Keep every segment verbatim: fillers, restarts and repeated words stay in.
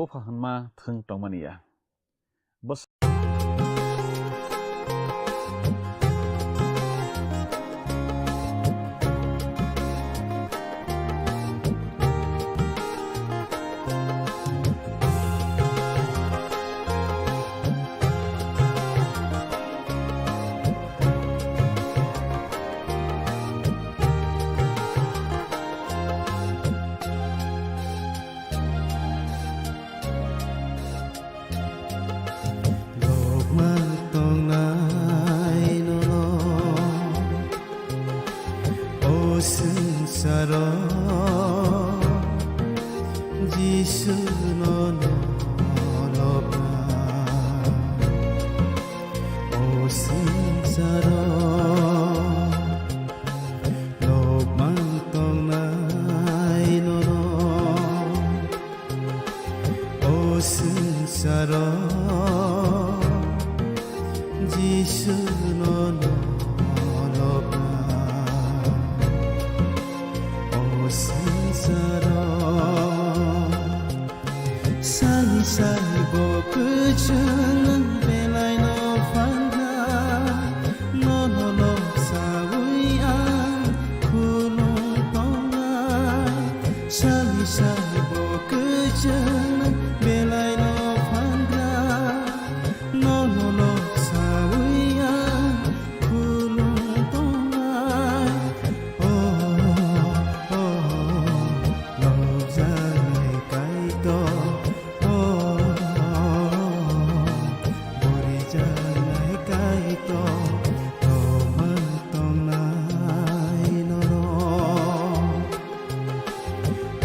bupha hwnma thwng tongmani ya. Bwsa- Lokma tongnai nono, o swngcharo Jisu nono lokma, o swngcharo lokma tongnai nono. O swngcharo Jisu nono lokma, o swngcharo sani sai bo kwchwng nwng belai no phanna, nono lok sawi ang khulum tongnai. Sani sai bo kwchwng belai no phangra, nono lok sawi ang khulum tongnai. O, o, o, lokjaknai Kaitor, o, o, o, borijaknai Kaitor, tomang tongnai norok.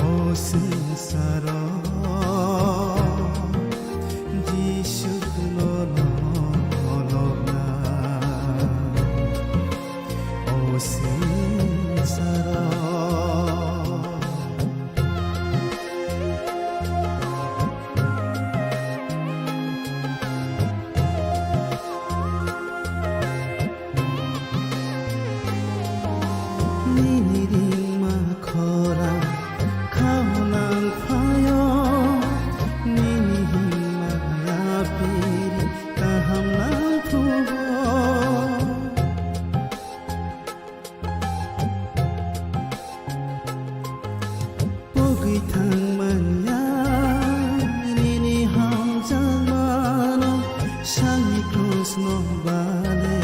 O swngcharo Jisu no lokna. O swngcharo. Nini ringma khorang khaunang phaio, nini himma yapiri kaham nang thugo. Pogwi thangmanya nini hamjakmano, sangni krusno bale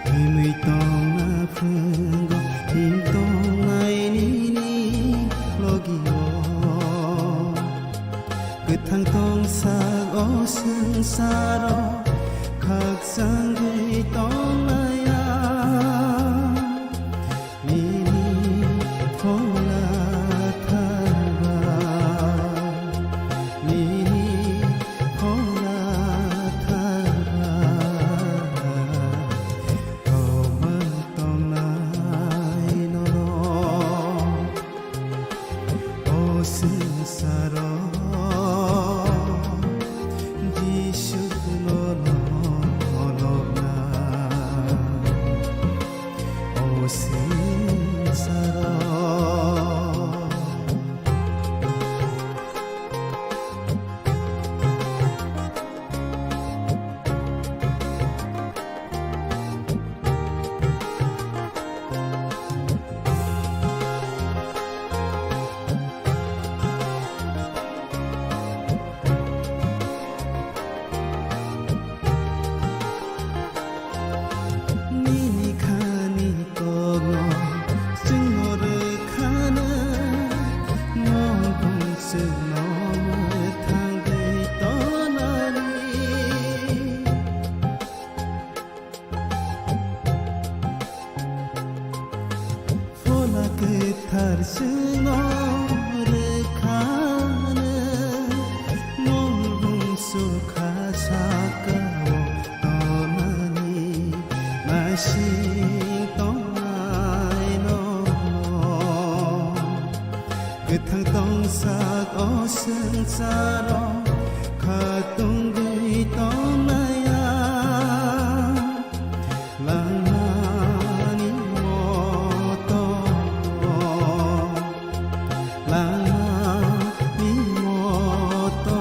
himwi tongna phungo, him tongnai nini logio. Kwthang tongsak o swngcharo khakchangwi tongnaya. Nini phola thangba, nini phola thangba, tomang tongnai norok. O swngcharo Jisu no lokna. O swngcharo. Nini khani kokno chwngno rwkhano, mokbung chwngno mwthangwi tonani. Phola kwthar chwngno rwkhano, mokbung sukha sakao tonani naising tongnai nono. Kwthang tongsak o swngcharo khatungwi tongnaya. Langmani moto, langmani moto,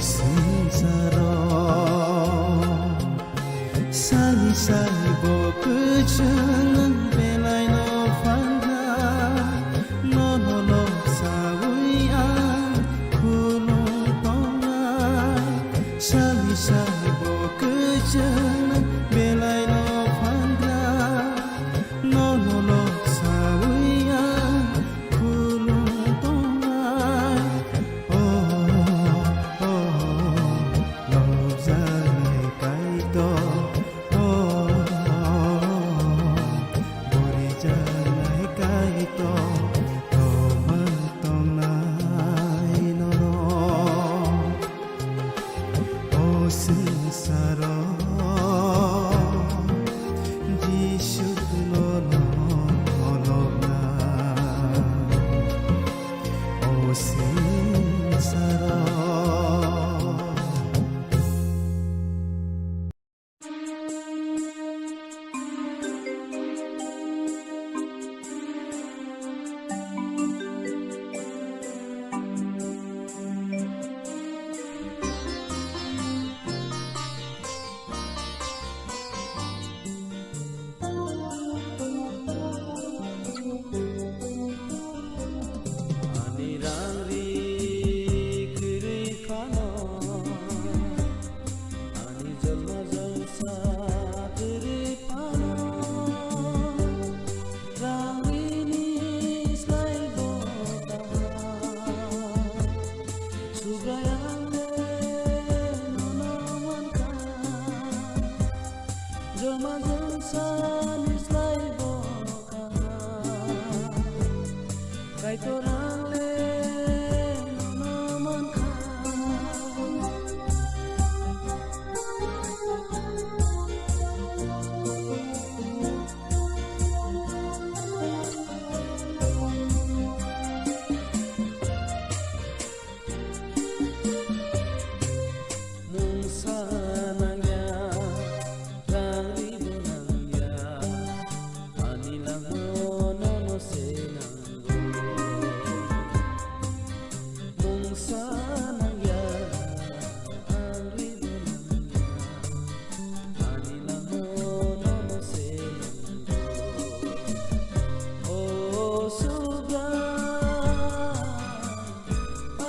Swngcharo sani sani bo kwchwng nwng belaino phanna, nono lok sawi ang khulum tongnai. Sani sani bo kwchwng nwng belaino phanna, nono lok sawi ang khulum tongnai. O, o, nukjaknai Kaitor, o, borijaknai Kaitor, romwi tongnai nono. O swngcharo Jisu nono holopna. O swngcharo. Ani rang ri kwrwi phano, ani jolma jolsa kwrwi phano, rang rini slai bo kaham. Subraiyang le nono mankha, jolma jolsa ni slai bo kaham. Kaitor ang le nono mankha. Mungsa nangya, rang ri bo nangya, ani langmao nono se nango. Mungsa nangya, rang ri bo nangya, ani langmao nono se nango. O Subrai,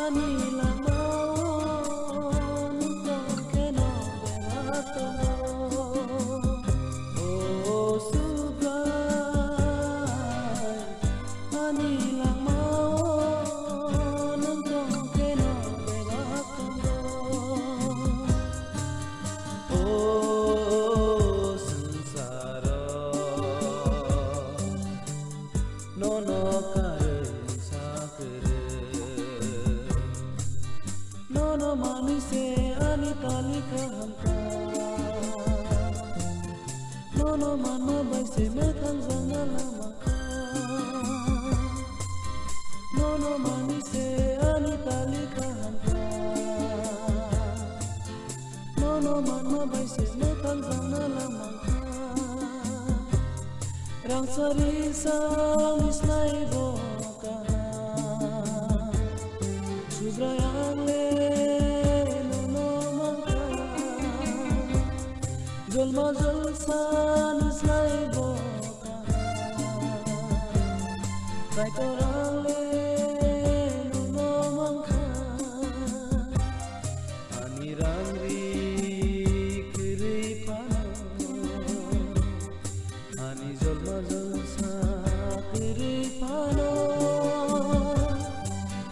ani langmao nwng tong kheno bebak tongo. O Subrai, ani langmao nwng tong kheno bebak tongo. O swngcharo nono karwi sa kwrwi. Nono manwi se ani tali kaham kha. Nono manma bai se mwthang jakna lama kha. Nono manwi se ani tali kaham kha. Nono manma bai se mwthang jakna lama kha. Rang sari sani slai bo kaham. Subrai ang le nono mankha. Jolma jolsa ni slai bo kaham. Kaitor ang le nono mankha. Ani rang ri kwrwi phano, ani jolma jolsa kwrwi phano,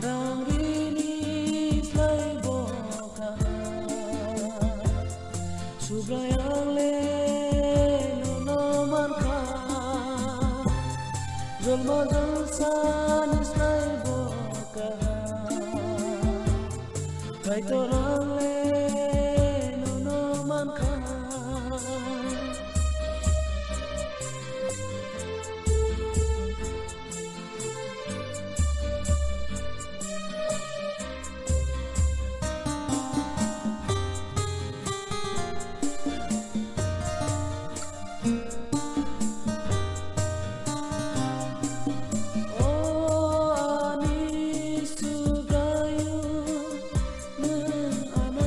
rang rini slai bo kaham. Subrai ang le nono mankha, jolma jolsa ni slai bo kaham. Kaitor ang le nono mankha. O ani Subraiyung, nwng ano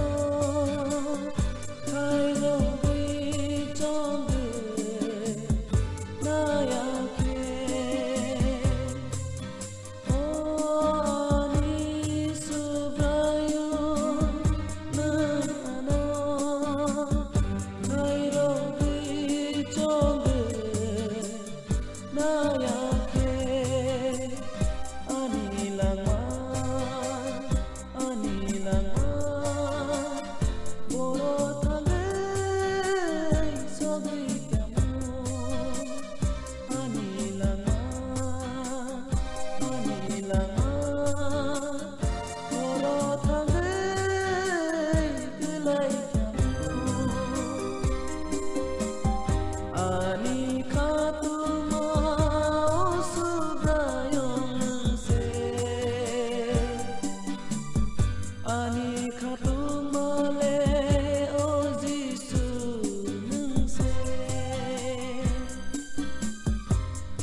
Ani khatungma le o Jisu nwng se.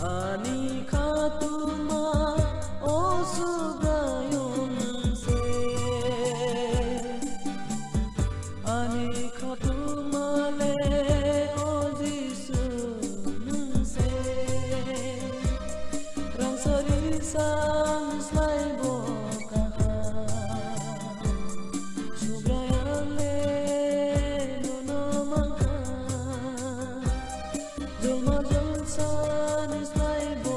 Ani khatungma o Subraiyung nwng se. Ani khatungma le o Jisu nwng se. Rangchak risa ni slai bo kaham. Subraiyung le nono mankha. Jolma jolsa ni slai bo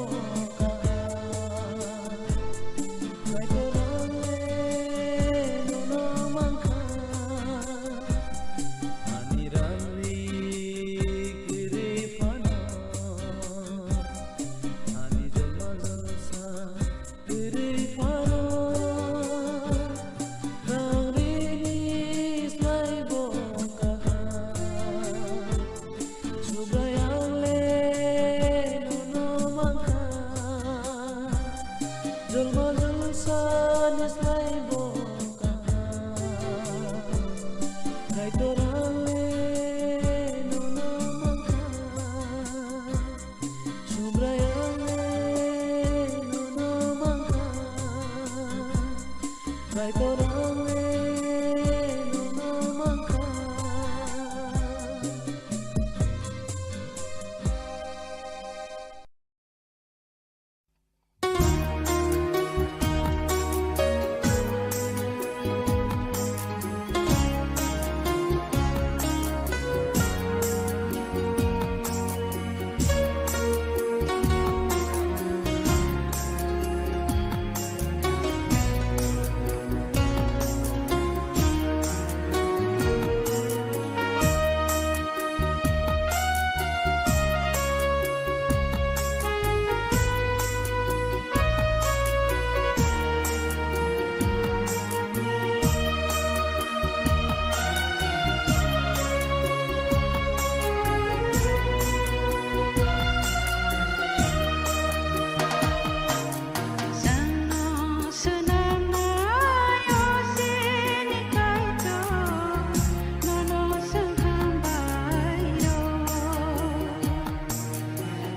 kaham. Kaitorang le nono mankha. Ani rangri kwrwi phano. Ani jolma jolsa kwrwi phano. Rangri ni slai bo kaham. Subraiyung le nono mankha. Jolma jolsa ni slai bo kaham. Kaitorang le nono mankha. Subraiyung le nono mankha. Kaitorang le nono mankha.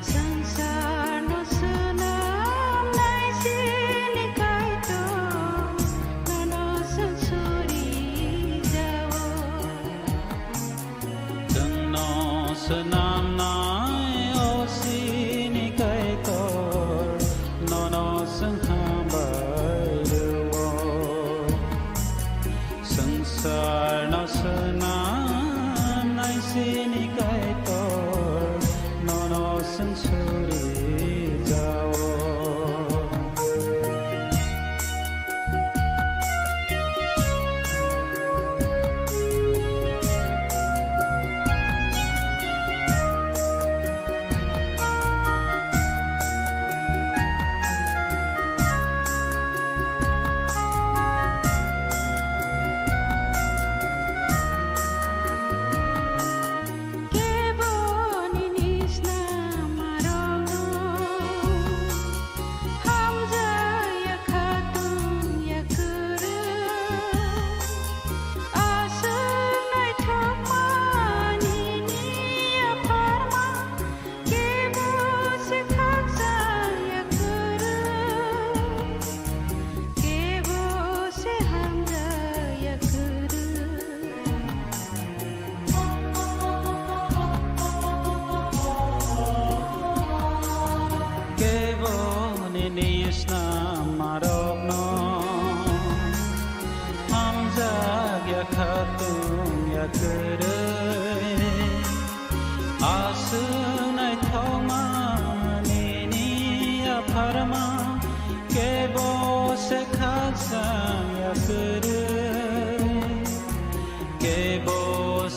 Swngcharno swnamnai chini Kaitor, nono swng suri jao. Chwngno swnamnai o chini Kaitor, nono swng hambai rwo. Swngcharno swnamnai chini Kaitor, nono swng suri jao. Kebo nini snammarokno hamjakya khatung ya kwrwi. Aswk naithokma nini yapharma, kebo se khakchangya kwrwi, kebo se hamjakya kwrwi. Kebo nini snammarokno hamjakya khatung ya kwrwi. Aswk naithokma nini yapharma, kebo se khakchangya kwrwi. Kebo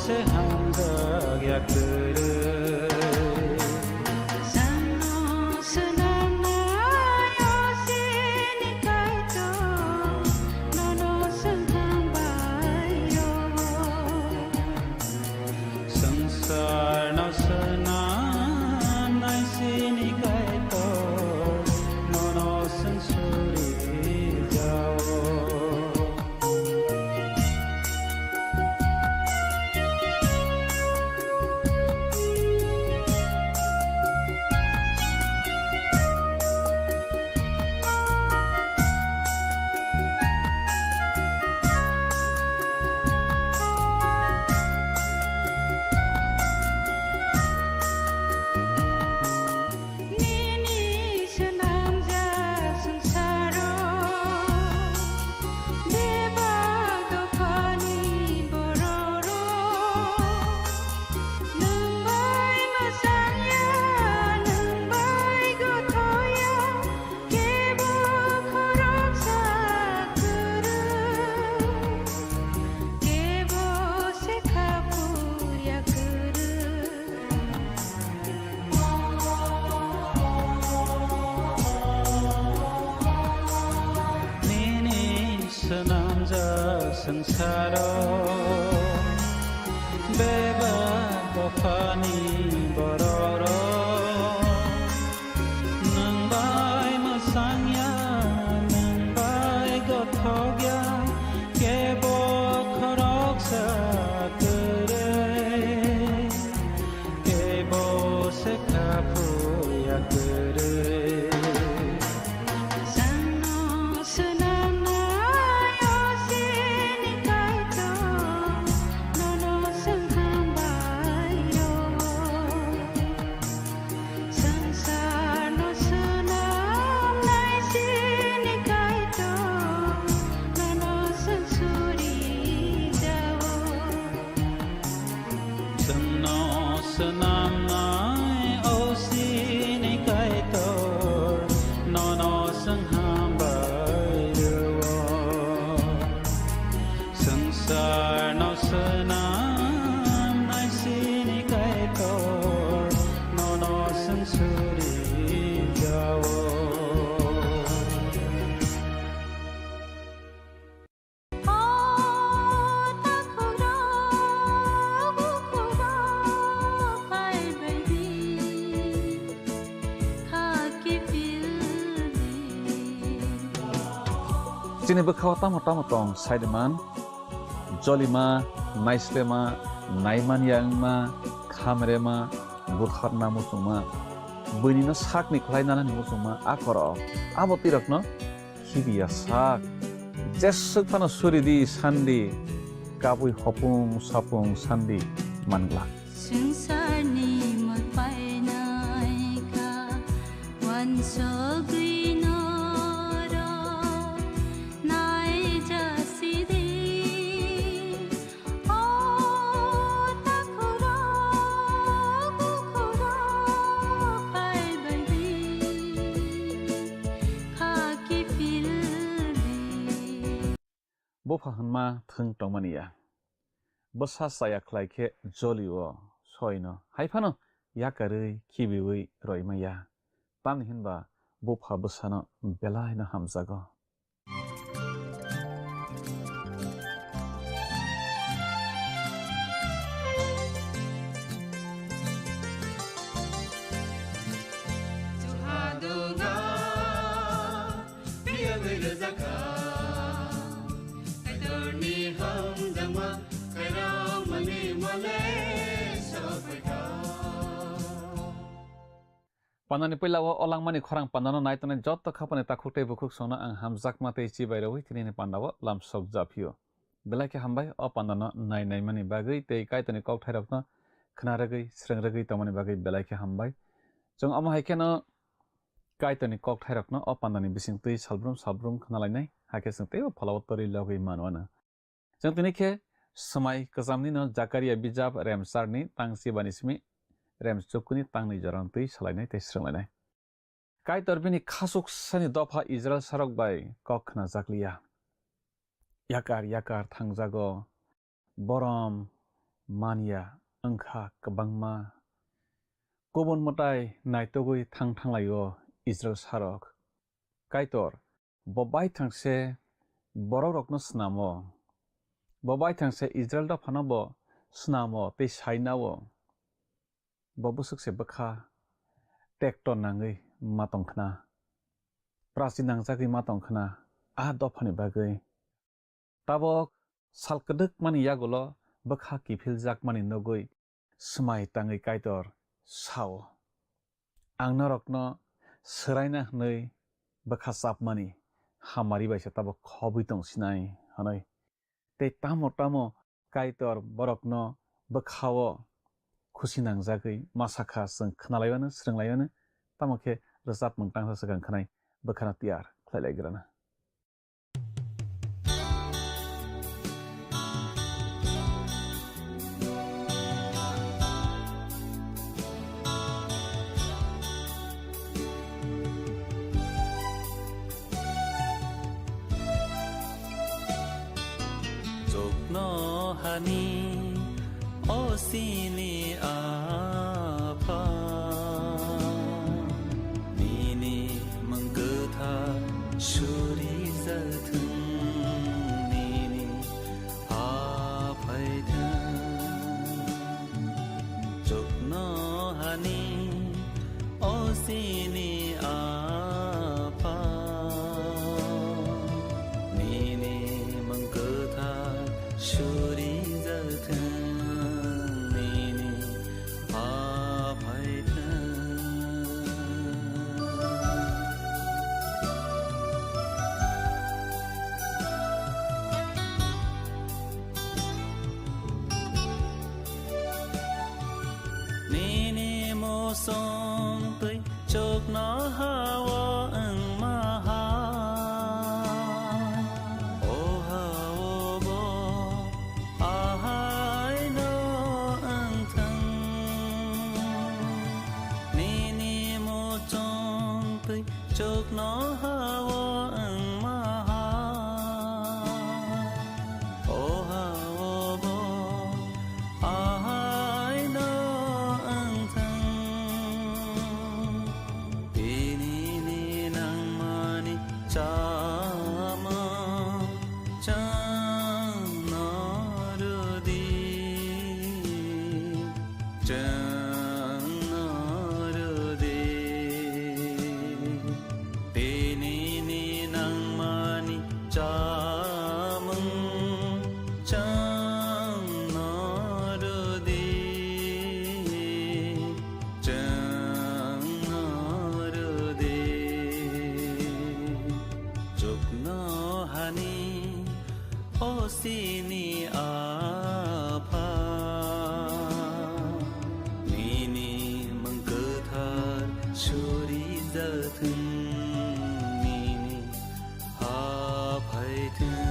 se hamjakya kwrwi. Chwngno swnamnai o chini Kaitor, nono swng hambai rwo. Swngsaro bebak dophani bororok nwng bai mwsangya, nwng bai gothokya, kebo khoroksa kwrwi, kebo se kha phuya kwrwi. Chwngno swnamnai o chini Kaitor, nono chwng hambai rwo. Swngsarno swnamnai chini Kaitor, nono chwng suri jao. Chwngno swnamnai o chini Kaitor, nono chwng hambai rwo. Swngsarno swnamnai chini Kaitor, nono chwng suri jao. O takhukrok bukhukrok phaibaidi, kha kiphildi. Chini bwkhao tamo tamo tong saide man, jolima, naislema, naimanya wngma, khamrema, butharna muchungma, buinino sakni khlai nanani muchungma, a korok, abo twirokno khibiya sak. Jeswk phano suri di sandi, kabui hopung sapung sandi manglak. Swngsarni mol painai kha, wansugwi norok naijasidi. O takhukrok bukhukrok phaibaidi, kha kiphildi. Bupha hwnma thwng tongmani ya. Bwsa chaya khlai khe joli-o soi-no, hai phano yakarwi khibiui roima ya. Tamni hwnba bupha bwsano belai no hamjago. Phiya bai rwjakha, Kaitorni hamjakma, Kairamani mole sokphaikha. Pandani puila o langmani khorang pandano nai tongnai joto khapani takhuk tei bukhuk songno ang hamjakma tei chibai rwi tini ni pandao lamsok japhio. Belai khe hambai o pandano nai naimani bagwi tei Kaitorni kokthairokno khna rwgwi, srwng rwgwi tongmani bagwi belai khe hambai. Chwng omo hai kheno Kaitorni kokthairokno o pandani bisingtwi salbrum salbrum khna lainai, hakhe chwng teibo pholao torwi logwi mano ano. Chwng tini khe swmai kwchamnino Jakaria bijap remcharni tang chibani simi remchukuni tang nwi jorano twi salainai tei srwnglainai. Kaitor bini khasuksani dopha Israil sarok bai kok khnajak liya. Yakar yakar thangjago, borom manya wngkha kwbangma. Kubun mwtai naitugwi thang thanglaio Israil sarok. Kaitor bo baithang se borokrokno snamo. Bo baithang se Israil dophano bo snamo tei sainao. Bo bwswk se bwkha tekto nangwi ma tong khna, prachi nangjagwi ma tong khna, a dophani bagwi. Tabok sal kwdwkmani yagulo bwkha kiphiljakmani nugwi swmai tangwi Kaitor sao, "Ang norokno swraina hwnwi bwkha chapmani hamari bai se tabok khobwi tong sinai," hwnwi. Tei tamo tamo Kaitor borokno bwkhao khusi nangjagwi ma sakha, chwng khnalaiwano, srwnglaiyano, tamo khe rwchapmung tangsa swkang khwnai bwkhano tiyar khlailaigrana. Chuknohani o chini Apha, nini mung kwthar surijathwng, nini Ani osini Apha, nini mung kwthar suri jathwng, nini ha phaithwng. Nini mosong twi chukno hao wngma ha, o hao bo ahaino wngthwng. Nini mosong twi chukno hao wngma ha, o hao bo ahaino wngthwng. Tini ni nangmani chamung chwngno rwdi, chwngno rwdi. Tini ni nangmani chamung chwngno rwdi, chwngno rwdi. Chukno hani osini Apha, nini mung kwthar suri jathwng, nini ha phaithwng.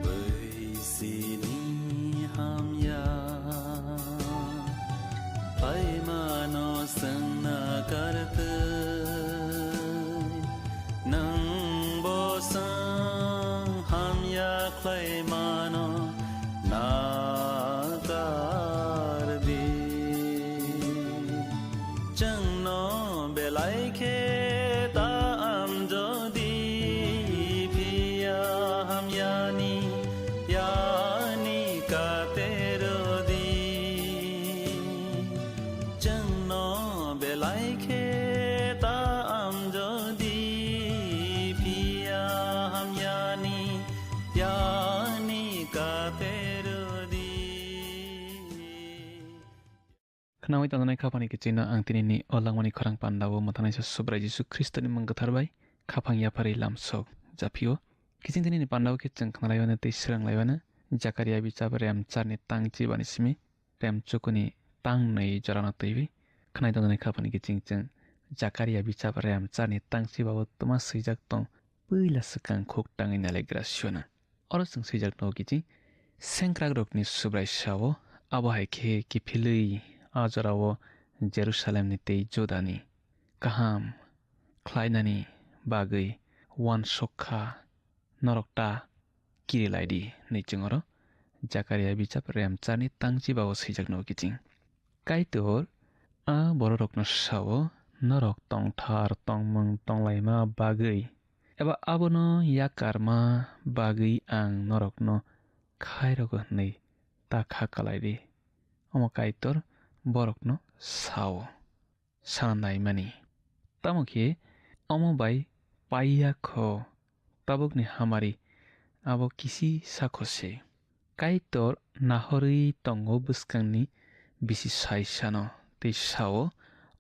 Bai sini hamya khlaimano swngna kartwi, nwng bo swng hamya khlaimano nakardi. Chwngno belai khe ta amjodi, phiya hamyani yani katerodi. Chwngno belai khe ta amjodi, phiya hamyani yani katerodi. Khnaui tongjaknai khaphangni kichingno ang tinini o langmani khorang pandao mwthangnai Subrai Jisu Khristoni mung kwthar bai khaphang yapharwi lamsok japhio. Kiching tinini pandao khe chwng khnalaiwano tei swranglaiwano Jakaria bichap rem charni tang chibani simi rem chukuni tang nwi jorano twiwi. Khnai tongjaknai khaphangni kiching chwng Jakaria bichap rem charni tang chibao twma swijak tong, puila swkang khuk tangwi nailagra siwana. Oro chwng swijak tongo kiching, sengkrakrokni Subrai sao, abo hai khe kiphilwi a jorao Jerusalemni tei Judani kaham khlainani bagwi uansuk kha, norok ta kiri lai di, hwnwi chwng oro Jakaria bichap rem charni tang chibao swijak tongo kiching. Kaitor a bororokno sao, norok tongthar tongmung tonglaima bagwi eba abono yakarma bagwi ang norokno khairokgo hwnwi ta kha kalai di. Omo Kaitor borokno sao, sana naimani. Tamo khe omo bai paiya kho tabukni hamari abo kisi sakho se. Kaitor nahorwi tongo bwskangni bisi saisano tei sao,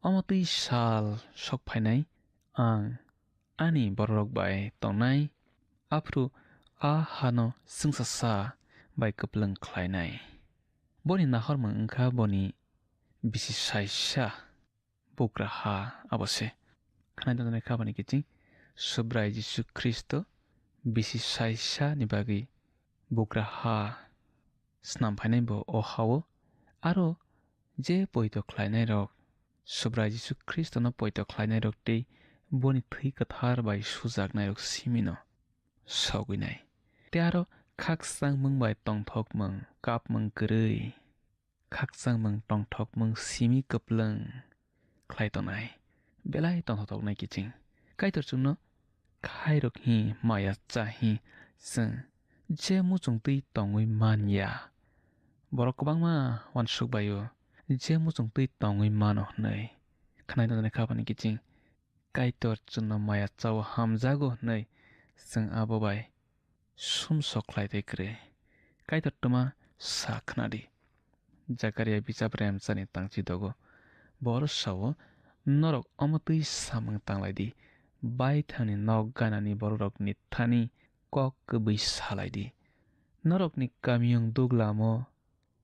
omo twi sal sok phainai ang ani bororok bai tongnai, aphuru a hano chwngsasa bai kwplwng khlainai. Boni nahormung wngkha boni bisi saisa bugra ha abo se. Khnai tongjaknai khaphangni kiching Subrai Jisu Khristo bisi saisa ni bagwi bugra ha snam phainai bo o hao, aro je poito khlainairok, Subrai Jisu Khristono poito khlainairok tei boni thwi kwthar bai sujaknairok simino sogwinai. Tei aro khakchangmung bai tongthokmung, kapmung kwrwi, khakchangmung tongthokmung simi kwplwng khlai tongnai. belai tongthoknai kiching. Kaitor chwngno khairok hi maya cha hi chwng je muchung twi tongwi man ya. Borok kwbangma uansuk bai-o je muchung twi tongwi mano hwnwi. Khwnai tongjaknai kha phani kiching. Kaitor chwngno maya chao hamjago hwnwi chwng abo bai sumsok khlai tei kwrwi. Kaitor twma sa khna di. Jakaria bichap remchani tangchi dogo. Bo oro sao, "Norok omo twi samung tanglai di, baithangni nok ganani bororokni thani kok kwbwi salai di. Norokni kamiyung duglamo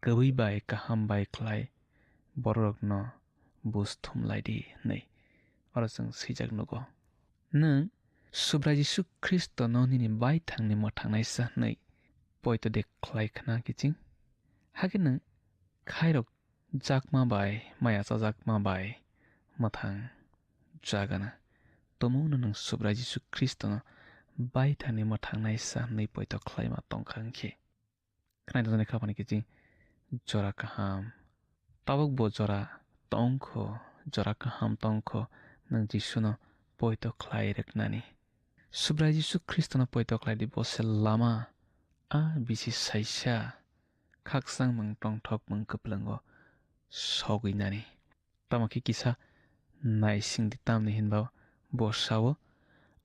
kwbwi bai kaham bai khlai bororokno bus thumlai di," hwnwi oro chwng swijak nugo. Nwng Subrai Jisu Khristono nini baithangni mwthangnaisa hwnwi poito de khlai khna kiching? Hakhe nwng khairok jakma bai, maya chajakma bai mwthang jagana. Tumungno nwng Subrai Jisu Khristono baithangni mwthangnaisa hwnwi poito khlaima tongkha hwnkhe. Khwnai tongjaknai kha phani kiching jora kaham. Tabuk bo jora tongkho, jora kaham tongkho, nwng Jisuno poito khlai rwknani. Subrai Jisu Khristono poito khlai di, bo se lama, a bisi saisa khakchangmung tongthokmung kwplwngo sogwinani. Tamo khe kisa naising di, tamni hinba bo sao,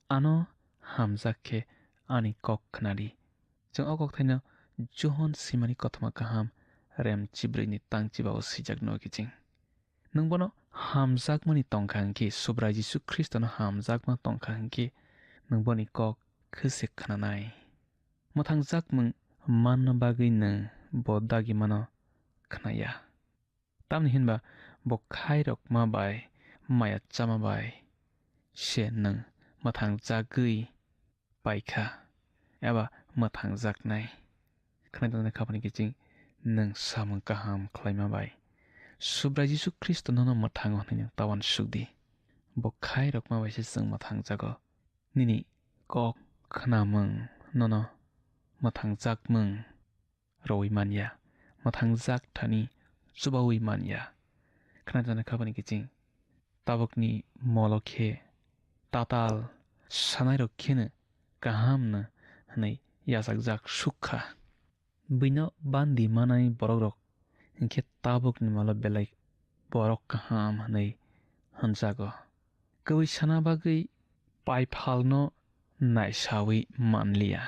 "Ano hamjak khe ani kok khna di." Chwng o kokthaino Johon swimani kothoma kaham rem chibrwini tang chibao swijak nugo kiching. Nwng bono hamjakmani tongkha hwnkhe, Subrai Jisu Khristono hamjakma tongkha hwnkhe, nwng boni kok khwse khnanai. Mwthangjakmung manna bagwi nwng bo dagimano khnaya. Tamni hinba bo khairokma bai maya chama bai se nwng mwthang jagwi paikha eba mwthang jaknai. Khwnai tongjaknai kha phani kiching nwng samung kaham khlaima bai. Subrai Jisu Khristo nono mwthango hwnwi nwng ta uansuk di. Bo khairokma bai se chwng mwthang jago. Nini kok khnamung nono mwthang jakmung rwui manya, mwthang jak thani chubaui manya. Khna tongjaknai kha phani kiching. Tabukni molo khe tatal sanairok kheno kahamno hwnwi yachakjak suk kha. Buino bandi manai borokrok hinkhe tabukni molo belai borok kaham hwnwi hwnjago. Kwbwi sana bagwi paiphalno naisaui manliya.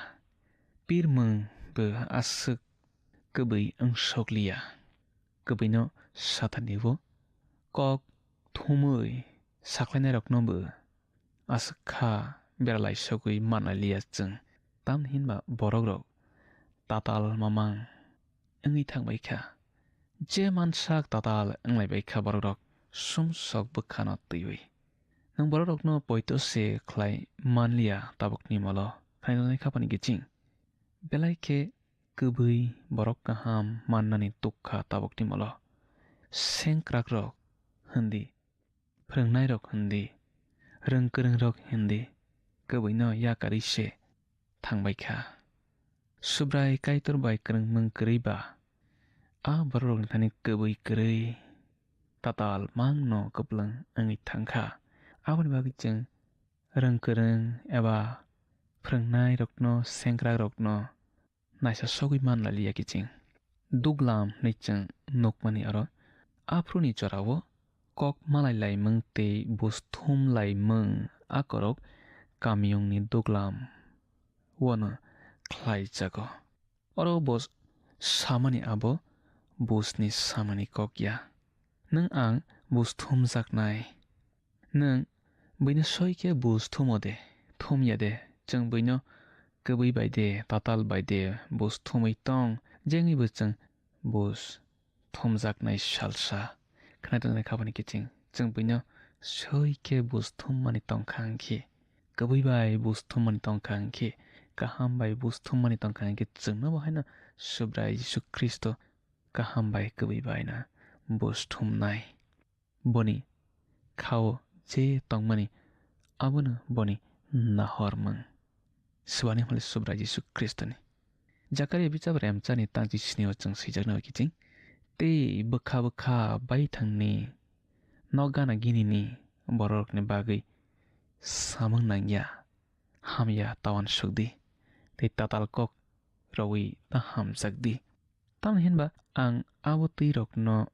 Pirmung bo aswk kwbwi wngsokliya. Kwbwino sathanibo kok thumwi sakhlainairokno bo aswk kha beralai sogwi manliya chwng. Tamni hinba borokrok tatal mamang wngwi thangbai kha. Je mansak tatal wnglaibai kha borokrok sumsok bwkhano twiwi. Nwng borokrokno poito se khlai manliya tabukni molo. Khna tongjaknai kha phani kiching. Belai khe kwbwi borok kaham mannani tuk kha tabukni molo. Sengkrakrok hwn di, phrwngnairok hwn di, rwng kwrwngrok hwn di, kwbwino yakarwi se thangbai kha. Subrai Kaitor bai kwrwngmung kwrwi ba, a borokrokni thani kwbwi kwrwi tatal mangno kwplwng wngwi thang kha. Aboni bagwi chwng rwng kwrwng eba phrwngnairokno, sengkrakrokno naisa sogwi manlaliya kiching. Duglam hwnwi chwng nukmani oro. Aphuruni jorao kok malai laimung tei bus thum laimung a korok kamiyungni duglam wano khlai jago. Oro bo samani abo busni samani kok ya. Nwng ang bus thumjaknai. Nwng buino soi khe bus thumo de, thum ya de, chwng buino kwbwi bai de, tatal bai de, bus thumwi tong, jengwi bo chwng bus thumjaknai salsa. Khna tongjaknai kha phani kiching, chwng buino soi khe bus thummani tongkha hwnkhe, kwbwi bai bus thummani tongkha hwnkhe, kaham bai bus thummani tongkha hwnkhe, chwngno bo haino Subrai Jisu Khristo kaham bai kwbwi bai na bus thumnai. Boni khao je tongmani abono boni nahormung. Swbani hwnle Subrai Jisu Khristoni. Jakaria bichap remchani tangchi sini o chwng swijaknai kiching. Tei bwkha bwkha baithangni nok gana ginini bororokni bagwi samung nangya, hamya ta uansuk di, tei tatal kok rowi ta hamjak di. Tamni hinba ang abo twi rokno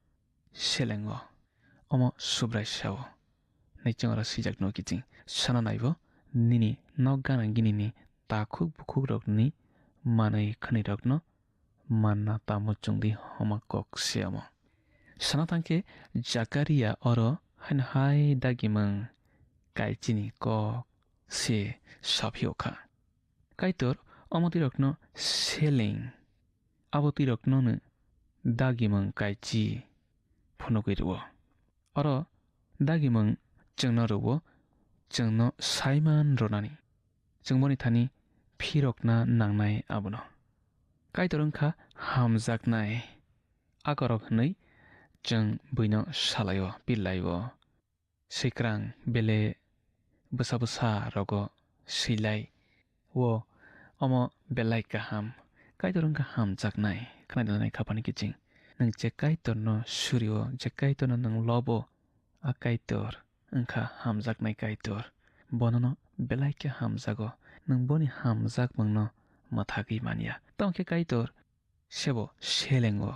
selengo, omo Subrai sao. Naiching oro swijak no kiching. Sana naibo nini nok gana ginini takhuk bukhuk rokni manwi khwnwi rokno manna tamo chwngdi homa kok se omo. Sana thangkhe Jakaria oro haino hai dagimung kaichini kok se saphiyo kha. Kaitor omo twi rokno seleng, abo twi rokno no dagimung kaichi phunugwi rwo. Oro dagimung chwngno rwo, chwngno saiman rwnani. Chwng boni thani phirokna nangnai abono. Kaitor wngkha hamjaknai akorok hwnwi chwng buino salaio, pillaio. Swikrang bele bwsa bwsa rogo swilai o omo belai kaham. Kaitor wngkha hamjaknai, khwnai donai khapani kiching. Nwng je Kaitorno surio, je Kaitorno nwng lobo, a Kaitor wngkha hamjaknai Kaitor. Bonono belai khe hamjago. Nwng boni hamjakmungno mwthagwi manya. Tamo khe Kaitor sebo selengo.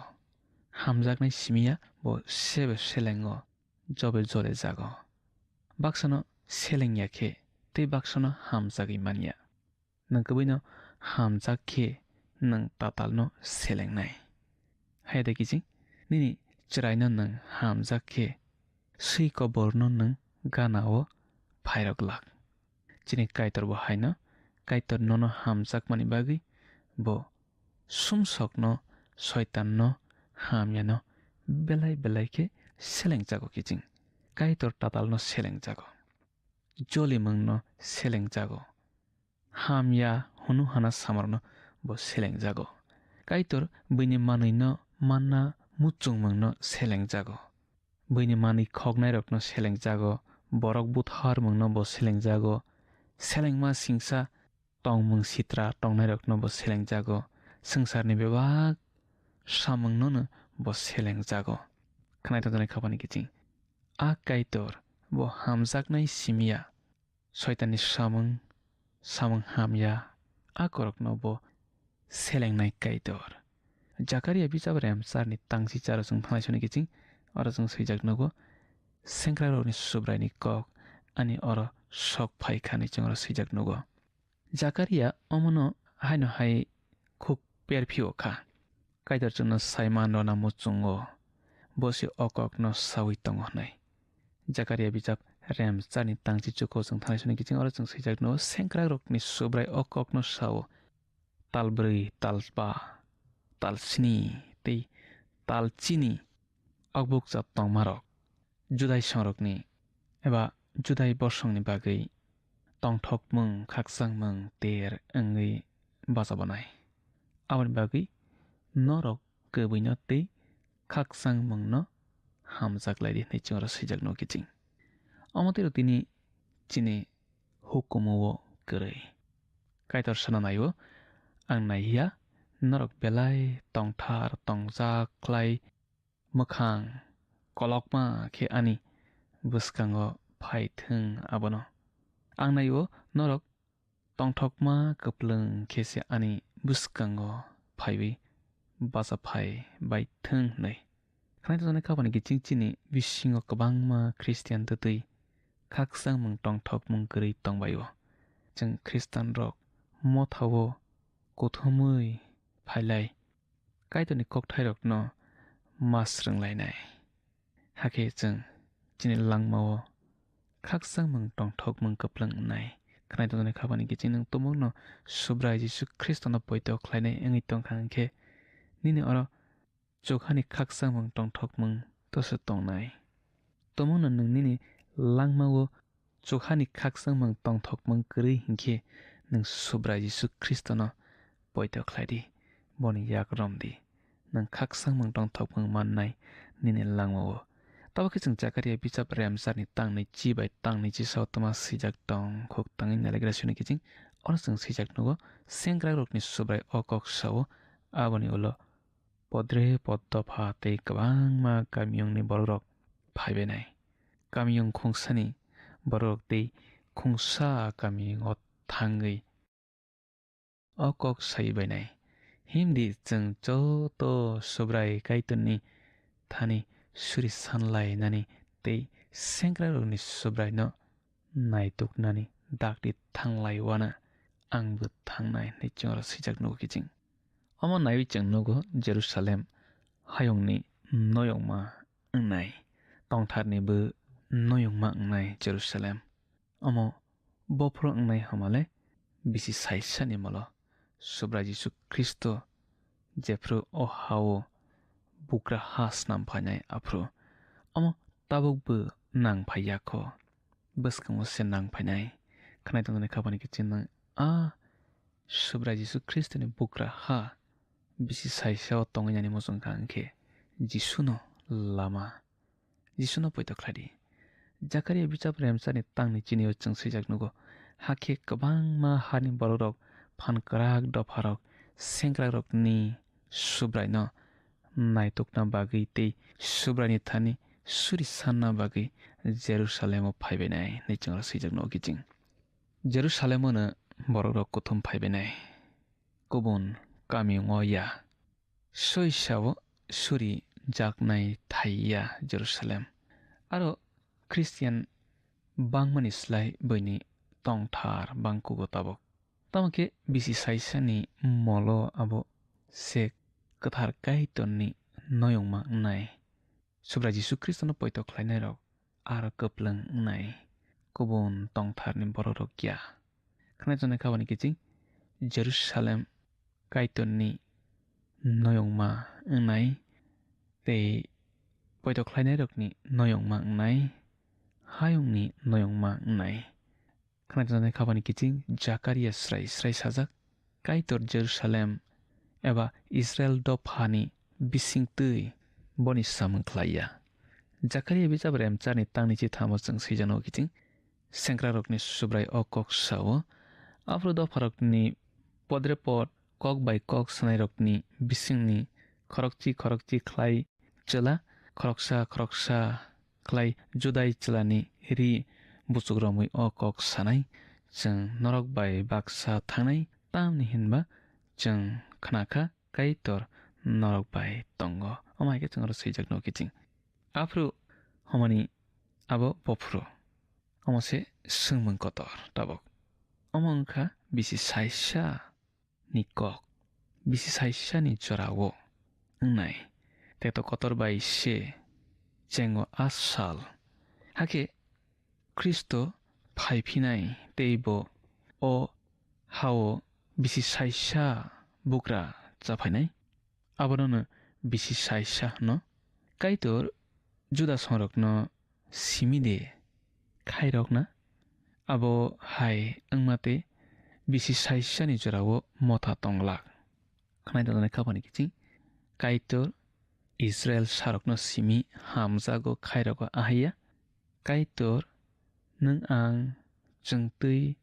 Hamjaknai simiya bo sebo selengo. Jobe jole jago. Baksano selengya khe tei baksano hamjagwi manya. Nwng kwbwino hamjak khe nwng tatalno selengnai. Hai da kiching, nini chwraino nwng hamjak khe swi koborno nwng gana-o phairok glak. Chini Kaitor bo haino, Kaitor nono hamjakmani bagwi bo sumsokno, soitanno, hamyano belai belai khe selengjago kiching. Kaitor tatalno selengjago. Jolimungno selengjago. Hamya hunu hana samarno bo selengjago. Kaitor buini manwino manna muchungmungno selengjago. Buini manwi khoknairokno selengjago, borok butharmungno bo selengjago. Selengma singsa tongmung sitra tongnairokno bo selengjago. Swngcharni bebak samungnono bo selengjago. Khwnai tongjaknai khapani kiching. A Kaitor bo hamjaknai simiya. Soitanni samung, samung hamya, a korokno bo selengnai Kaitor. Jakaria bijap remsarni tangsi charo chwng thanglai soni kiching, oro chwng swijak nugo, sengkrakrokni Subraini kok ani oro sok phai kha hinwi chwng oro swijak nugo. Jakaria omono haino hai khuk perphio kha. Kaitor chwngno saiman rwna muchungo, bo se o kokno saui tongo hwnwi. Jakaria bijap remsarni tangchi chuko chwng thanai soni kiching oro chwng swijak nugo, sengkrakrokni Subrai o kokno sao, tal brwi, tal ba, tal sni tei tal chini okbukcha tongmarok. Judai songrokni eba Judai bosongni bagwi tongthokmung, khakchangmung ter wngwi bachabanai. Aboni bagwi norok kwbwino tei khakchangmungno hamjak lai di hwnwi chwng oro swijak nugo kiching. Omo tei rok tini chini hukumu o kwrwi. Kaitor sana naio, ang naiya, norok belai tongthar tongjak khlai mwkhang kolokma khe ani bwskango phai thung abono. Ang naio norok tongthokma kwplwng khe se ani bwskango phaiwi bacha phai bai thung hwnwi. Khwnai tongjaknai khapani kiching chini bisingo kwbangma Khristian twtwi khakchangmung tongthokmung kwrwi tongbaio. Chwng Khristianrok mothao kuthumwi phailai Kaitorni kokthairokno ma swrwnglainai. Hakhe chwng chini langmao khakchangmung tongthokmung kwplwng wngnai. Khwnai tongjaknai khapani kiching nwng tumungno Subrai Jisu Khristono poito khlainai wngwi tongkha hwnkhe, nini oro chukhani khakchangmung tongthokmung toso tongnai. Tumungno nwng nini langmao chukhani khakchangmung tongthokmung kwrwi hinkhe nwng Subrai Jisu Khristono poito khlai di, boni yak rom di. Nwng khakchangmung tongthokmung mannai nini langmao. Tabuk khe chwng Jakaria bijap remsarni tangnwi chi bai tangnwi chi sao twma swijak tong, khuk tangwi nailagra suni kiching. Oro chwng swijak nugo, sengkrakrokni Subrai o kok sao, aboni ulo podre poddopha tei kwbangma kamiyungni borokrok phaibainai. Kamiyung khungsani borok tei khungsa kamio thangwi o kok sai bainai. Himdi chwng joto Subrai Kaitorni thani suri sanlainani tei sengkrakrokni Subraino naituknani dakti thanglai wana angbo thangnai hinwi chwngno swijak nugo kiching. Omo naiwi chwng nugo Jerusalem hayungni noyongma wngnai, tongtharnibo noyongma wngnai Jerusalem. Omo bophuru wngnai hamale bisi saisani molo Subrai Jisu Khristo jephru o hao bugra ha snam phainai aphru. Omo tabukbo nang phai yakho. Bwskango se nang phainai. Khnai tongjaknai khapani kiching nang a Subrai Jisu Khristoni bugra ha bisi saisao tongwi nani muchung kha hwnkhe Jisuno lama. Jisuno poito khlai di. Jakaria bichap remsani tangni chinio chwng swijak nugo. Hakhe kwbangma hani borokrok phan kwrak dopharok sengkrakrokni Subraino naitukna bagwi tei Subraini thani suri sanna bagwi Jerusalemo phaibainai hinwi chwngno swijak nugo kiching. Jerusalemo no borokrok kuthum phaibainai. Kubun kamiyungo ya. Soisao suri jaknai thai ya Jerusalem. Aro Christian bangmani slai buini tongthar bangkugo tabuk. Tamo khe bisi saisani molo abo se kwthar Kaitorni noyongma wngnai. Subrai Jisu Khristono poito khlainairok aro kwplwng wngnai, kubun tongtharni borokrok ya. Khwnai tongnai khabani kiching Jerusalem Kaitorni noyongma wngnai tei poito khlainairokni noyongma wngnai, hayungni noyongma wngnai. Khwnai tongnai khabani kiching Jakaria srai srai sajak, Kaitor Jerusalem eba Israel dophani bisingtwi boni samung khlai ya. Jakaria bijap remcharni tangni chithamo chwng swijano kiching, sengkrakrokni Subrai o kok sao, aphuru dopharokni podrepot kok bai kok sanairokni bisingni khorokchi khorokchi khlai chwla, khoroksa khoroksa khlai Judai chwlani ri buchuk romwi o kok sanai, chwng norok bai baksa thangnai, tamni hinba chwng khna kha Kaitor norok bai tongo. Omo hai khe chwng oro swijak nugo kiching. Aphuru homani abo bophuru. Omo se swngmung kotor tabuk. Omo wngkha bisi saisa ni kok, bisi saisani jorao wngnai. Tei to kotor bai se chengo a sal. Hakhe Khristo phai phinai tei bo o hao bisi saisa bugra cha phainai. Abono no bisi saisa hwno. Kaitor Juda songrokno simi de khairokna, abo hai wngma tei bisi saisani jorao motha tong glak. Khwnai tongnai khabani kiching, Kaitor Israel sarokno simi hamjago khairogo ahaiya. Kaitor, nwng ang chwng twi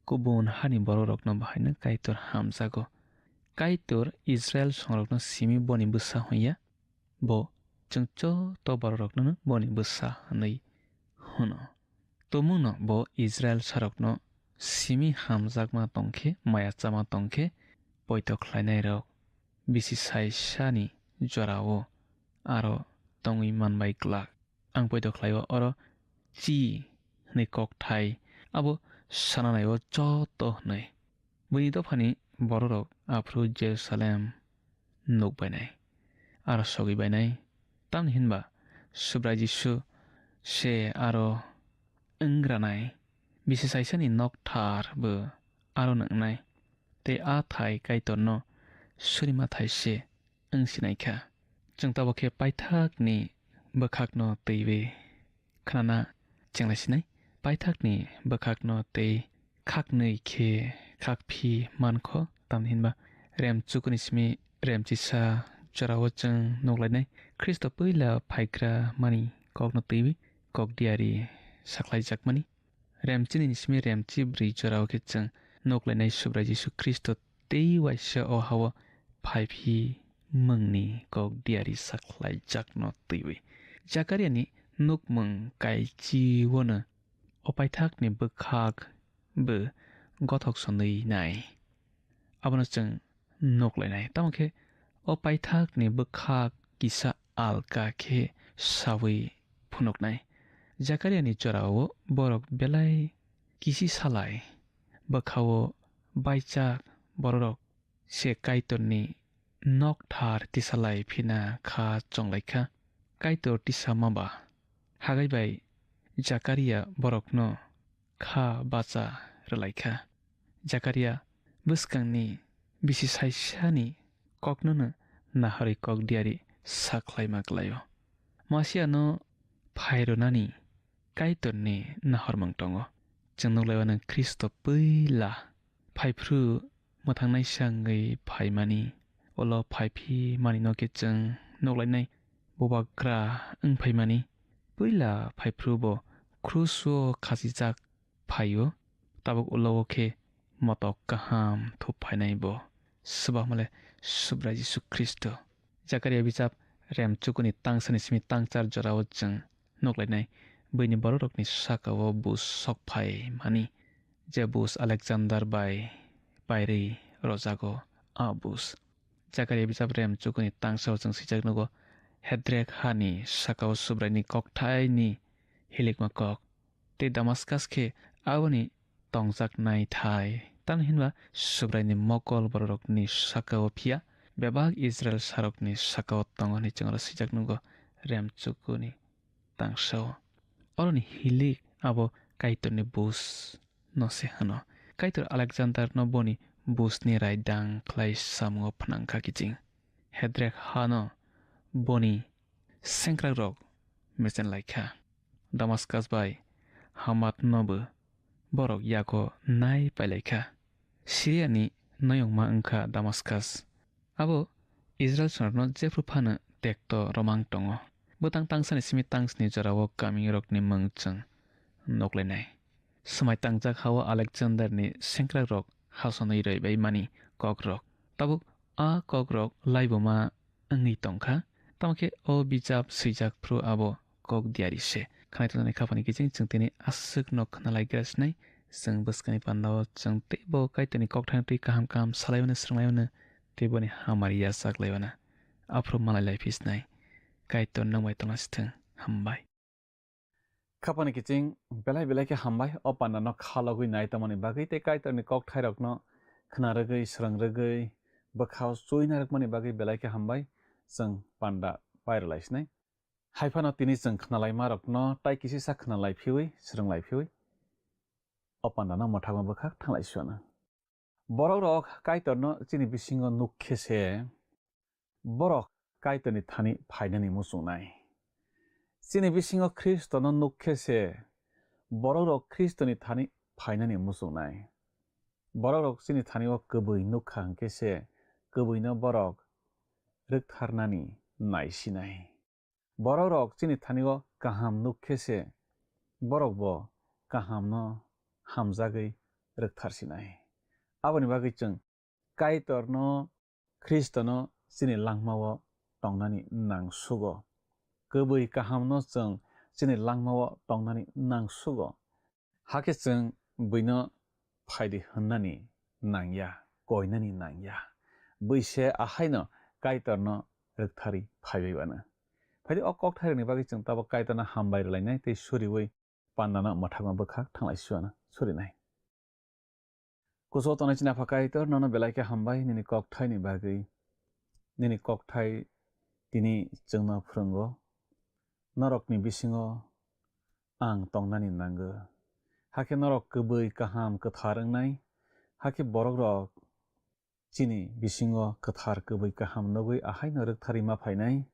kubun hani bororokno bahaino Kaitor hamjago. Kaitor Israel songrokno simi boni bwsa hwnya. Bo chwng joto bororokno boni bwsa hwnwi hwno. Tumungno bo Israel sarokno simi hamjakma tongkhe, maya chama tongkhe, poito khlainairok bisi saisani jorao aro tongwi manbai glak. Ang poito khlaio oro chi hwnwi kokthai, abo sananai-o joto hwnwi. Buini dophani bororok aphuru Jerusalem nuk bainai, aro sogwi bainai. Tamni hinba Subrai Jisu se aro wngranai, bisi saisani nokthar bo aro nwngnai, tei a thai Kaitorno surima thai se wng sinai kha. Chwng tabuk khe paithakni bwkhakno twiwi khnana chenglai sinai. Paithakni bwkhakno tei khaknwi khe khakphi mankho, tamni hinba rem chukuni simi rem chisa jorao chwng nuklainai. Khristo puila phaigra mani kokno twiwi kok diari sakhlaijakmani. Rem chinini simi rem chibrwi jorao khe chwng nuklainai Subrai Jisu Khristo tei waisa o hao phaiphi mungni kok diari sakhlaijakno twiwi. Jakariani nukmung kaichiono o paithakni bwkhak bo gothok sonwi nai. Abono chwng nuk lainai. Tamo khe o paithakni bwkhak kisa alka khe saui phunuknai. Jakariani jorao borok belai kisi salai. Bwkhao baichak bororok se Kaitorni nokthar tisalai phina kha chonglaikha. Kaitor tisama ba hagai bai Jakaria borokno kha bacha rwlaikha. Jakaria bwskangni bisi saisani koknono naharwi kok diari sakhlaima kwlaio. Masiano phairwnani Kaitorni nahormung tongo. Chwng nuklaiwano Khristo puila phaiphru mwthangnaisa wngwi phaimani, ulo phaiphimani no khe chwng nuklainai bubagra wng phaimani. Puila phaiphru bo kruso khachijak phaio, tabuk ulo o khe motok kaham thup phainai bo, swbakmale Subrai Jisu Khristo. Jakaria bijap rem chukuni tangsani simi tangchar jorao chwng nuklainai, buini bororokni sakao bus sok phaimani, je bus Alexander bai pairwi rojago, a bus. Jakaria bijap rem chukuni tangsao chwng swijak nugo, Hedrek hani sakao Subraini kokthaini hilikma kok, tei Damaskas khe aboni tongjaknai thai. Tamni hinba Subraini mokol bororokni sakao phiya, bebak Israil sarokni sakao tongo hwnwi chwng oro swijak nugo, rem chukuni tangsao. Oroni hilik abo Kaitorni bus no se hwno. Kaitor Alexanderno boni busni raidang khlai samungo phnang kha kiching. Hedrek hano boni sengkrakrok mechen lai kha. Damaskas bai Hamat nobo borok yago nai pailai kha. Siriani noyongma wng kha Damaskas. Abo Israil swnarokno jephru phano tekto romang tongo. Bwtang tangsani simi tangsni jorao kamirokni mwng chwng nuklainai. Swmai tangjak hao Alexanderni sengkrakrok hasonwi rwbai mani kokrok. Tabuk a kokrok laibuma wngwi tongkha. Tamo khe o bijap swijak phru abo kok diari se. Khnai tongnani khapani kiching chwng tini aswk no khna lai gra sinai. Chwng bwskangni pandao chwng teibo Kaitorni kokthaino twi kaham kaham salai mano, swrwng lai mano, tei boni hamari yachak lai mano. Aphuru malai lai phi sinai. Kaitor nwng bai tongna sithwng. Hambai. Khapani kiching belai belai khe hambai o panda no khalogwi nai tongmani bagwi tei Kaitorni kokthairokno khna rwgwi, swrwng rwgwi, bwkhao chuina rwkmani bagwi belai khe hambai. Chwng panda pairwlai sinai. Hai phano tini chwng khnalaimarokno tai kisisa khnalai phiwi, swrwng lai phiwi o panda no mwthangma bwkhak thanglai suana. Borokrok Kaitorno chini bisingo nuk khe se, borok Kaitorni thani phainani muchungnai. Chini bisingo Khristono nuk khe se, borokrok Khristoni thani phainani muchungnai. Borokrok chini thani o kwbwi nuk kha hwn khe se, kwbwino borok rwktharnani naisinai. Borokrok chini thani o kaham nuk khe se, borokbo kahamno hamjagwi rwktharsinai. Aboni bagwi chwng Kaitorno, Khristono chini langmao tongnani nang sugo. Kwbwi kahamno chwng chini langmao tongnani nang sugo. Hakhe chwng buino phaidi hwnnani nangya, koinani nangya. Buise ahaino Kaitorno rwktharwi phaibai uanw. Phaidi o kokthairokni bagwi chwng tabuk Kaitorno hambai rwlainai tei suriui pandano mwthangma bwkhak thanglai suanw surinai. Kuchugo tongnai chini Apha Kaitor, nono belai khe hambai nini kokthaini bagwi. Nini kokthai tini chwngno phwrwngo. Norokni bisingo ang tongnani nango. Hakhe norok kwbwi kaham kwthar wngnai. Hakhe borokrok chini bisingo kwthar kwbwi kaham nugwi ahaino rwktharwi ma phainai.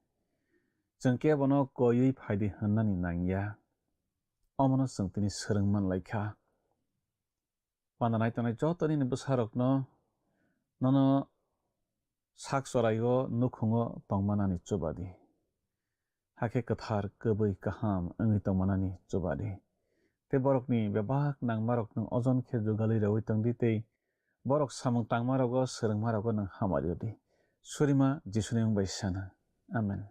Chwng kebono koiwi phaidi hwnnani nangya. Omono chwng tini swrwng man lai kha. Panda nai tongnai joto nini bwsarokno nono sak choraio nukhungo tongmanani chubadi. Hakhe kwthar kwbwi kaham wngwi tongmanani chubadi. Tei borokni bebak nangmarok nwng ojon khe jugalwi rwui tongdi tei borok samung tangmarogo swrwngmarogo nwng hamari rwdi. Surima Jisuni wng bai sana. Amen.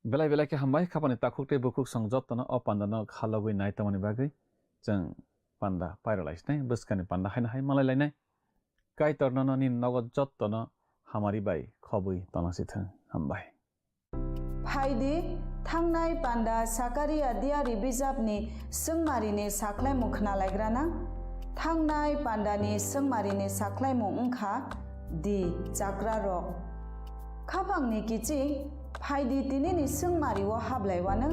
Belai belai khe hambai, khapani takhuk tei bukhuk song jottono o pandano khalogwi nai tongmani bagwi. Chwng panda pairalai sinai, bwskani panda haino hai malai lainai. Kaitor nono nini nogo jottono hamari bai khobwi tongna si thung. Hambai. Phaidi, thangnai panda Sakaria diari bijapni swngmarini sakhlaimung khna laigrana. Thangnai pandani swngmarini sakhlaimung wngkha di chakrarok. Khapangni kiching, phaidi tinini swngmario hablaiwano.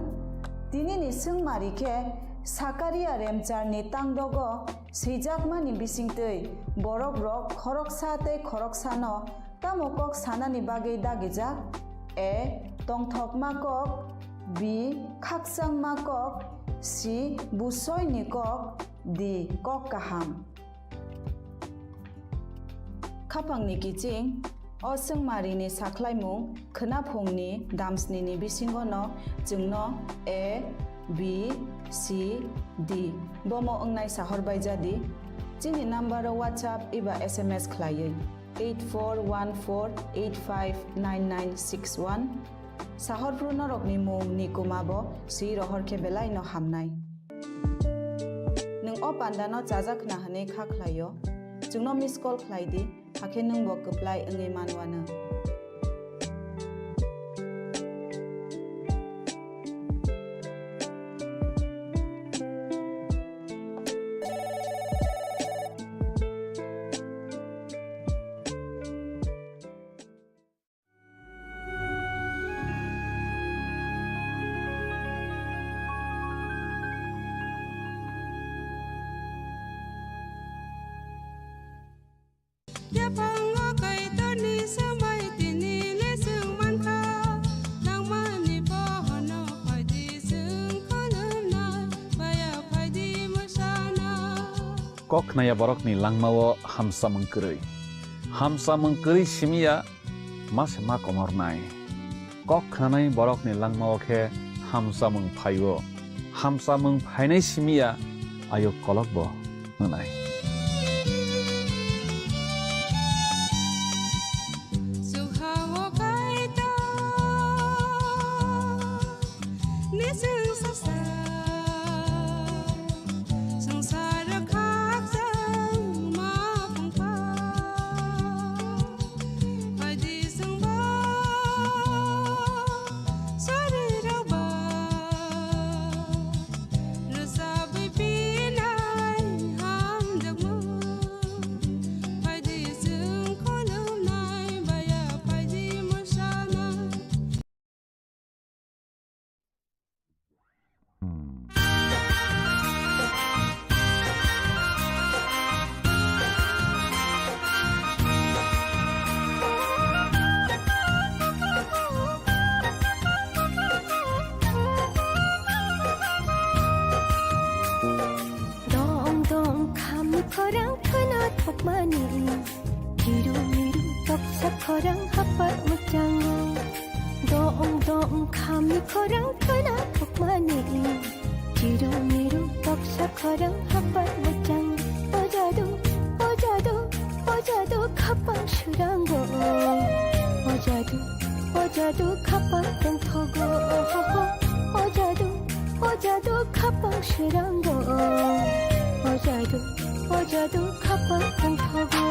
Tinini swngmari khe Sakaria remcharni tangdogo swijakmani bisingtwi borokrok khoroksa tei khoroksano tamo kok sanani bagwi dagijak? A. Tongthokma kok. B. Khakchangma kok. C. Busoini kok. D. Kok kaham. Khapangni kiching, o swngmarini sakhlaimung khwnaphungni damsnini bisingono chwngno A, B, C, D bomo wngnai sahor bai jadi. Chini number-o WhatsApp eba S M S khlaiwi eight four one four eight five nine nine six one. Sahorphru norokni mung ni kuma bo swi rohor khe belai no hamnai. Nwng o panda no chajak khna hwnwi kha khlai o, chwngno miss call khlai di, hakhe nwng bo kwplai wngwi man wano. Yaphango Kaitorni swmai tini le chwng mankha, nangmani bohono phaidi chwng khulumnai, baya phaidi mwsana. Kok khnaya borokni langmao hamsamung kwrwi. Hamsamung kwrwi simiya ma se ma komornai. Kok khnanai borokni langmao khe hamsamung phaio. Hamsamung phainai simiya ayuk kolok bo wngnai. Nising sasa, sangsar khakchangma phungkha. Phaidi chwngbo, sorirokba, rwchapwi pinai hamjakmung. Phaidi chwng khulumnai, baya phaidi mwsana. Dong dong khami khorang khwna thokmani. Kiru miru toksa khorang hapar mwchango. Dong dong khami khorang khwna thokmani. Kiru miru toksa khorang hapar mwchang. O jadu, o jadu, o jadu khapang surango. O jadu, o jadu khapang tongthogo. O jadu, o jadu khapang surango. O jadu, o jadu khapang tongthogo.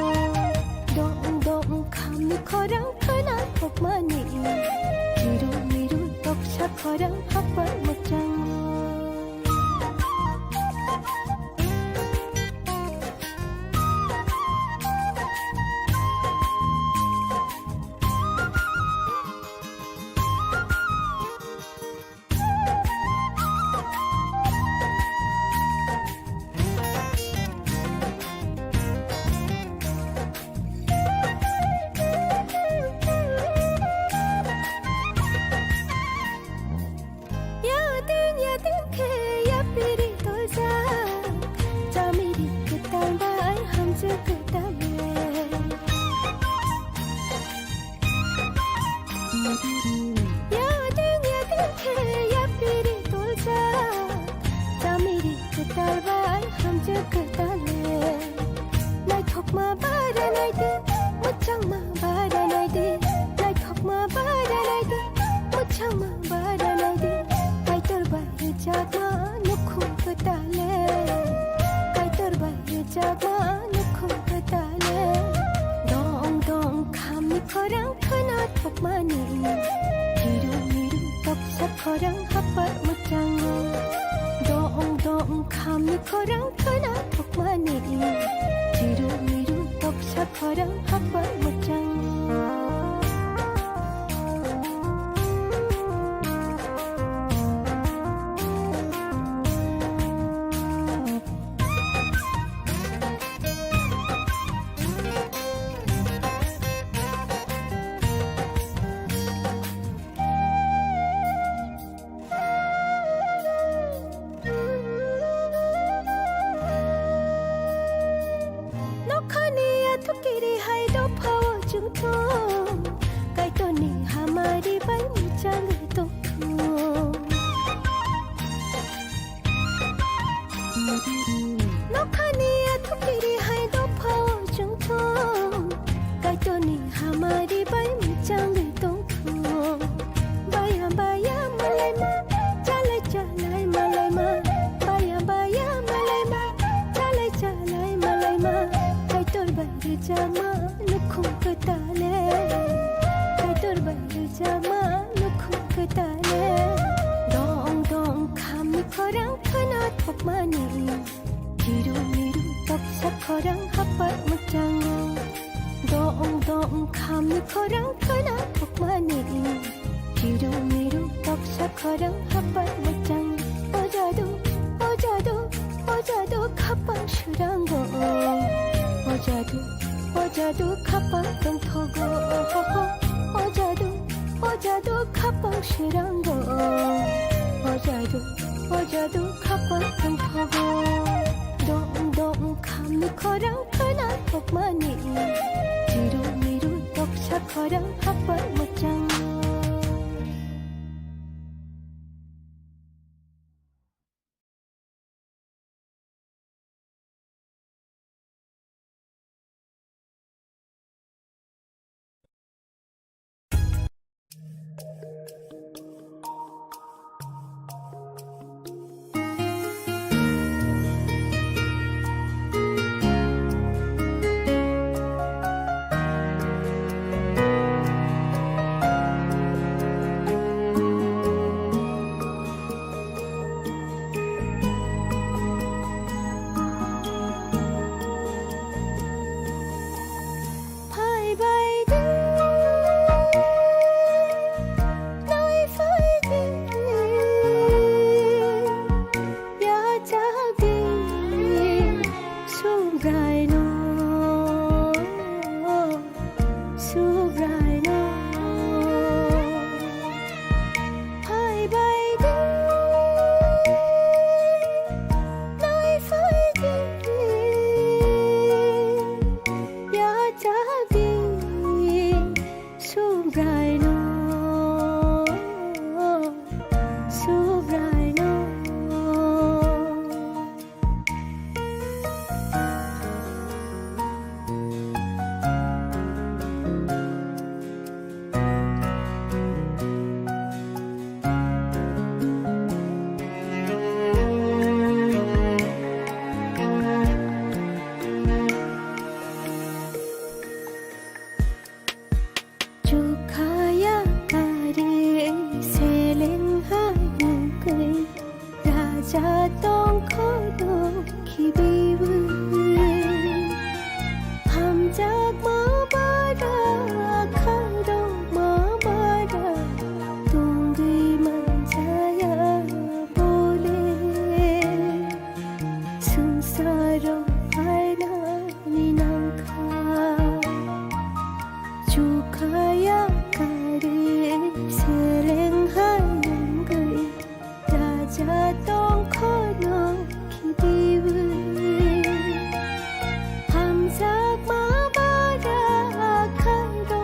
Dong dong khami khorang khwna thokmani. Kiru miru toksa khorang hapar mwchang. Yading yading khe yapiri toljak, chamiri kwtal bai hamjwk kwtal le. Yading yading khe yapiri toljak, chamiri kwtal bai hamjwk kwtal le. Naithokma bara naidi, mwchangma bara naidi. Naithokma bara naidi, mwchangma bara khorang hapar mwchango. Dong dong khamni khorang khna thokmani. Chiru miru toksa khorang hapar mwchango. Nokhani athukiri hai dophao chwngthung, Kaitorni hamari bai mwchangwi tongthung. Nokhani athukiri hai dophao chwngthung, Kaitorni hamari bai mwchangwi tongthung. Baya baya malaima, chalai chalai malaima. Baya baya malaima, chalai chalai malaima. Kaitor bai rwchapma nukhung kwtale. Kaitor bai rwchapma nukhung kwtale. Dong dong khamni khorang khna thokmani. Chiru miru toksa khorang hapar mwchango. Dong dong khamni khorang khna thokmani. Chiru miru toksa khorang hapar mwchang. O jadu, o jadu, o jadu khapang surango. O jadu, o jadu khapang tongthogo. O jadu, o jadu khapang surango. O jadu, o jadu khapang tongthogo. Dong dong khamni khorang khna thokmani. Chiru miru toksa khorang hapar mwchang. Phai bai di, nai phai di, yachak di, Subraino, Subraino. Phai bai di, nai phai di, yachak di, Subraino, Subraino. Chukhaya kari seleng hai nungkui, raja tongkhono khibiwi. Hamjakma bara, khairokma bara, tongwi manjaya bole. Swngcharo phainani nangkha. Chukhaya kari seleng hai nungwi, raja tongkhono khibiwi. Hamjakma bara, khairok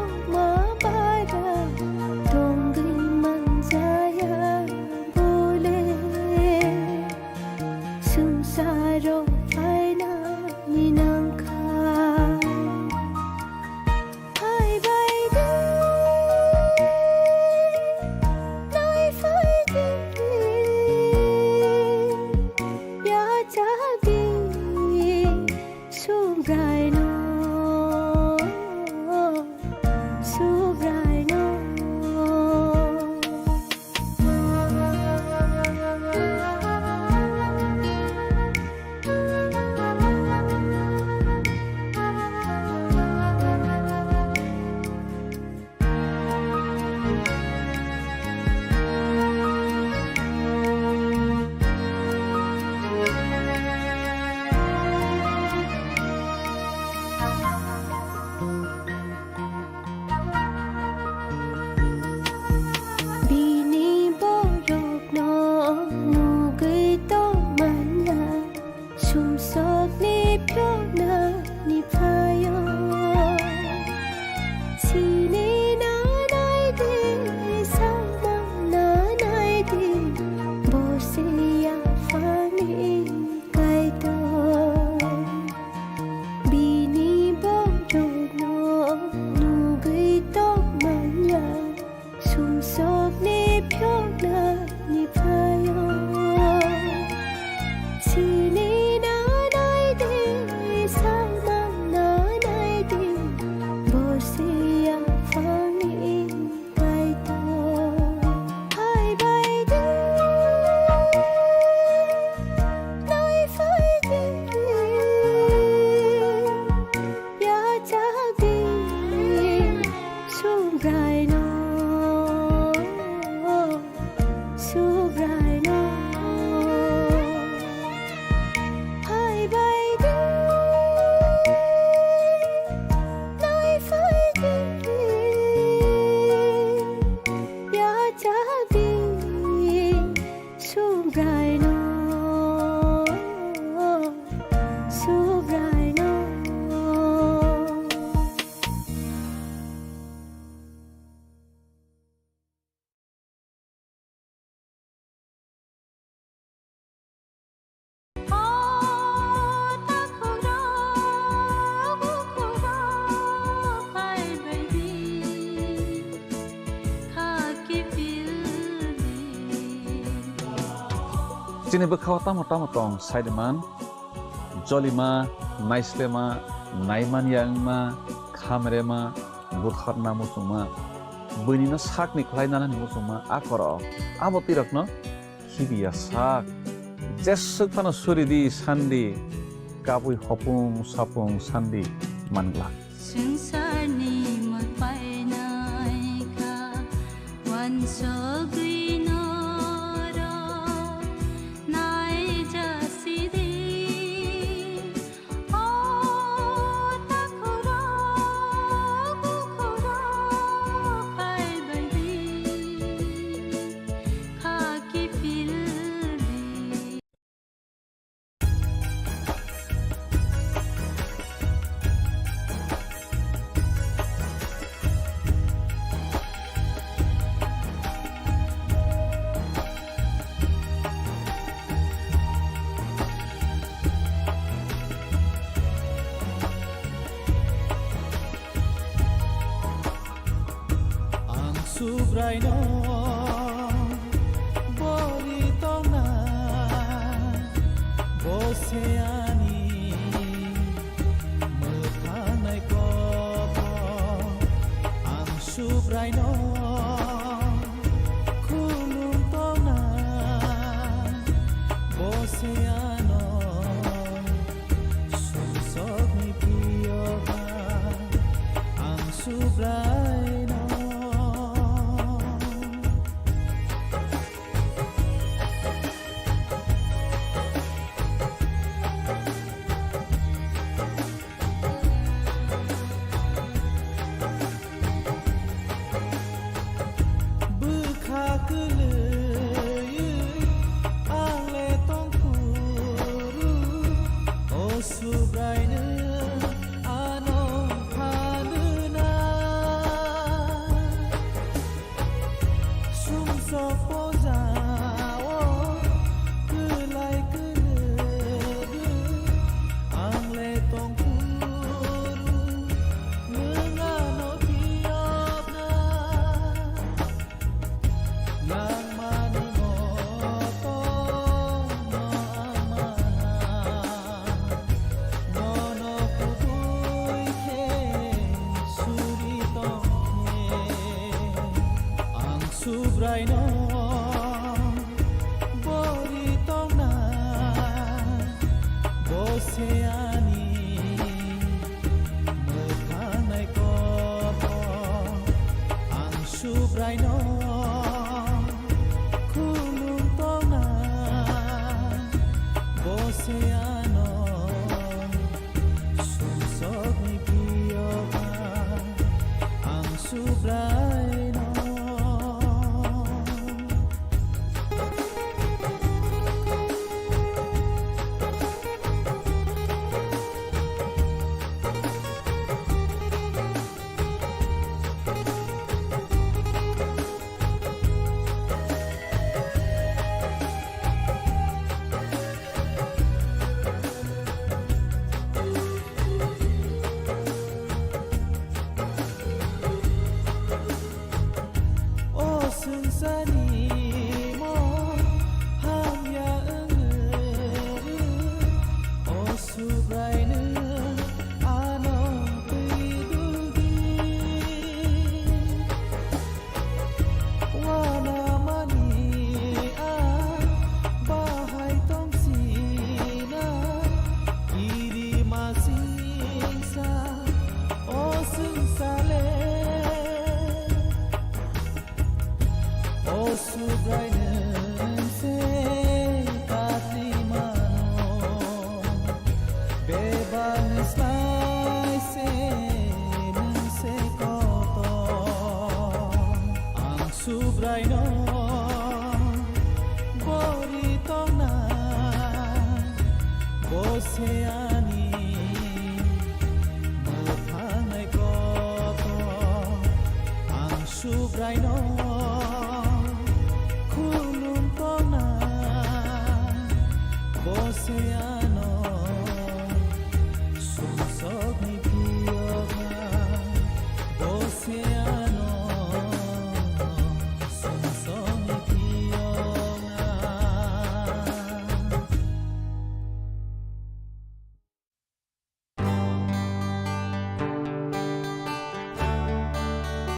Subraino, Subraino. Chini bwkhao tamo tamo tong sai de man. Jolima, naislema, naimanya wngma, khamrema, butharna muchungma, buinino sakni khlai nanani muchungma, a koro abo twirokno khibiya sak. Jeswk phano suri di, san di, kabui hopung sapung san di man glak. Swngcharni mol painai kha, uansugwi norok naijasidi. O takhurok, bukhurok, phaibaidi, kha kiphildi. Ang Subraino bori tongna, bo se ani mwthangnaiko. Ang Subraino khulum tongna, bo se ano sumsokni phiyoba ang Subraino. Bwkha kwlwi ang le tongphuru, o Subraino ano phanuna. Sumsok pojao kwlai kwlwgwi ang le tongphuru, nwng ano phiyokna. Nangmani moto no ang mana. Nono kubui khe suri tongkhe, ang Subraino bori tongna, bo se ani mwthangnaiko. Ang Subraino khulum tongna, bo se ano sumsokni phiyoba ang Subraino. O swngcharni mo hamya wngwi, o Subraino ano twi duldi. Uanamani a bahai tongsina, kirimasingsa o swngchar le. O Subrai nwng se katli mano, bebakni slai se nwng se kotor. Ang Subraino bori Se ani mwthangnai kotor, ang Subraino khulum tongnai. Bo se